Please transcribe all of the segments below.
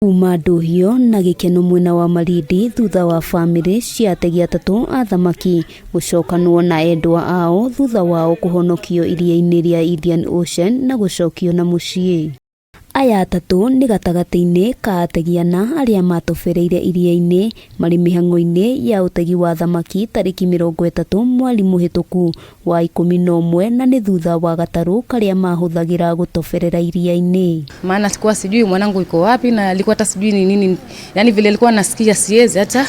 Kuma ndũhio na gĩkeno mwena wa Malindi thutha wa bamĩrĩ cia ategi atatũ a thamaki gũcokanwo na endwa ao thutha wao kũhonokio iria-inĩ rĩa Indian Ocean na gũcokio na mũciĩ. Aya atatũ nĩ gatagatĩ-inĩ ka ategi ana arĩa matobereire iria-inĩ marĩ mĩhang'o-inĩ ya ũtegi wa thamaki tarĩki 30 mweri mũhĩtũku wa 11 na nĩ thutha wa gatarũ karĩa mahũthagĩra gũtoberera iria-inĩ. Maana sikuwa sijui mwanangu yuko wapi na alikuwa hata sijui ni nini, yani vile alikuwa nasikia siwezi hata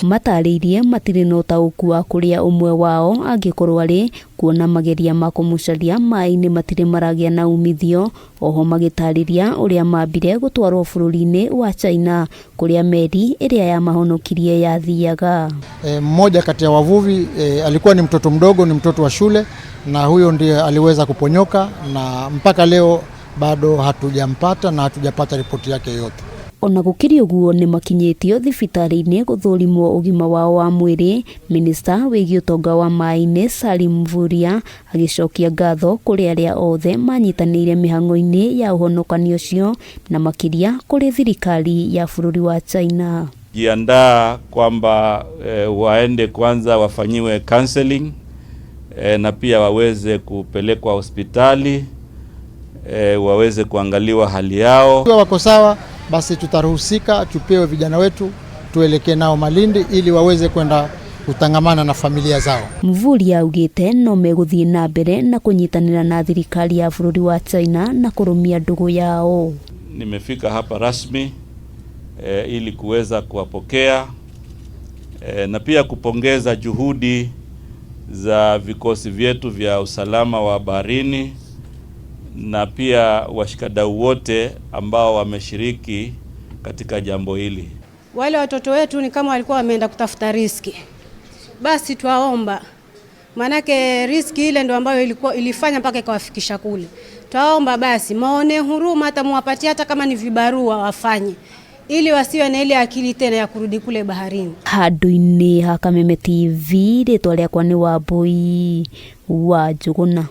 Matarĩirie matirĩ na ũtaũku wa kũrĩa ũmwe wao angĩkorwo arĩ, kuona mageria ma kũmũcaria maĩ-inĩ matirĩ maragĩa na umithio. Oho magĩtarĩria ũrĩa mambire gũtwarwo bũrũri-inĩ wa China kũrĩa meri ĩrĩa yamahonokirie yathiaga. Mmoja kati ya wavuvi alikuwa ni mtoto mdogo, ni mtoto wa shule, na huyo ndiye aliweza kuponyoka na mpaka leo bado hatujampata na hatujapata ripoti yake yoyote. Ona gũkĩrĩ ũguo nĩ makinyĩtio thibitarĩ-inĩ gũthũrimwo ũgima wao wa mwĩrĩ. Minista wĩgiĩ ũtonga wa maĩ-inĩ Salim Mvurya agĩcokia ngatho kũrĩ arĩa othe manyitanĩire mĩhang'o-inĩ ya ũhonokania ũcio na makĩria kũrĩ thirikari ya bũrũri wa China. Jiandaa kwamba waende kwanza wafanyiwe counseling na pia waweze kupelekwa hospitali waweze kuangaliwa hali yao. Ikiwa wako sawa, basi tutaruhusika tupewe vijana wetu tuelekee nao Malindi ili waweze kwenda kutangamana na familia zao. Mvurya augĩte no megũthiĩ na mbere na kũnyitanĩra na thirikari ya bũrũri wa China na kũrũmia ndũgũ yao. Nimefika hapa rasmi ili kuweza kuwapokea na pia kupongeza juhudi za vikosi vyetu vya usalama wa baharini na pia washikadau wote ambao wameshiriki katika jambo hili. Wale watoto wetu ni kama walikuwa wameenda kutafuta riski, basi twaomba, manake riski ile ndo ambayo ilikuwa ilifanya mpaka ikawafikisha kule. Twaomba basi maone huruma, hata muwapatie hata kama ni vibarua wafanye, ili wasiwe na ile akili tena ya kurudi kule baharini. Handũ-inĩ ha Kameme TV, rĩtwa rĩakwa nĩ Wambui wa Njũgũna.